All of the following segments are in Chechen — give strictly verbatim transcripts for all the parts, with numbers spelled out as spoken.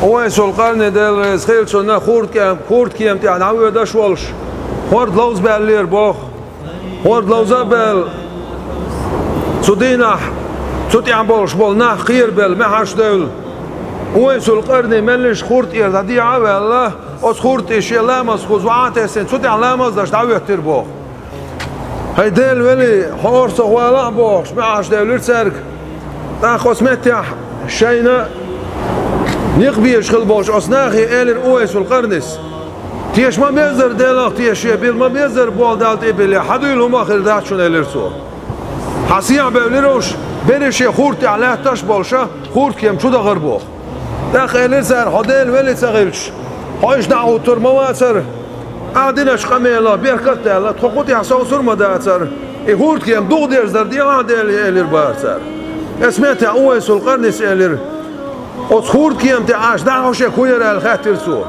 Увайсул Къарни, Дела реза хилва цунна, хурдкем-, хурдкема тӀехь дӀавоьдуш волуш, хӀорд ловзабаьллера боху. ХӀорд ловзабаьлла, цу дийнахь цу тӀехь болуш болу нах кхерабелла, маьхьарш девлла. Увайсул Къарни меллаша хурд тӀера дӀадехьа а ваьлла, оцу хурд тӀе шен ламаз хуза ваьӀ а тесна, цу тӀехь ламаз деш дӀахӀоьттира боху. «ХӀай Делан вели, хьо орцах валахь», — бохуш, маьхьарш девлира цаьрга. ТӀаккха оцу меттехь шайна некъ безаш хилла болчу оцу нахе элира Увайсул Къарнис: «Теша ма-беззара Делах теша, шен билла ма-беззара болу Далла тӀе а билла, хьан дуьйла хӀума а хир дац шуна», — элира цо. «Хьан сехьа бевлира уьш, берриш шен хурд тӀехь лаьтташ а болуша, хурдкема чу дахара», — боху. ТӀаккха элира цара: «Хьо Делан вели ца хилча, хьо иштта дӀа а хӀуттур ма вацара. Ахьа диначу къамелах беркат а даьлла, тхо кху тӀехь совцур а ма дацара. И хурдкема духадерзадар делахь Деле», — элира бара цара. Эс меттехь Увайсул Къарнис элира: «Оцу хурдкема тӀе аша дӀахьош ерг хӀун яра?» — аьлла хаьттира цо.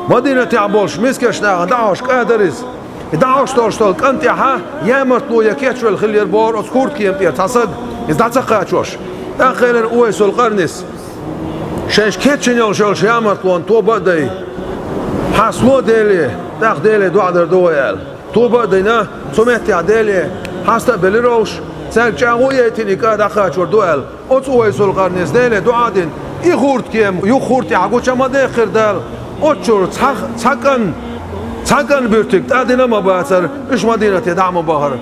Мадинатехь болчу мискачу нахана дӀахьош кӀадара иза. И дӀахьош долуш долу кӀант тӀехьа ямартло я кечвелла хилла яра бохура оцу хурдкема тӀера цхьа саг, иза дӀа ца кхачош. ТӀаккха элира Увайсул Къарнис: «Шайша кечйина йолуш йолчу ямартлонна тоба а дай, хьастало Деле, тӀаккха Деле доӀа дар ду вай», — аьлла. Тоба а дина, цу меттехь Деле хьаста а белира олуш, цаьрга чӀагӀо а яйтина, и кӀа дӀакхачор ду аьлла. Оцу Увайсул Къарнис Деле доӀа а дина, и хурдкема юха хурд тӀехь гуча ма дехира Дала, оцу чуьра цхьа, цхьа кӀан, цхьа кӀан буьртиг тӀадина а ма бацара, уьш Мадинате дӀа а ма бахара.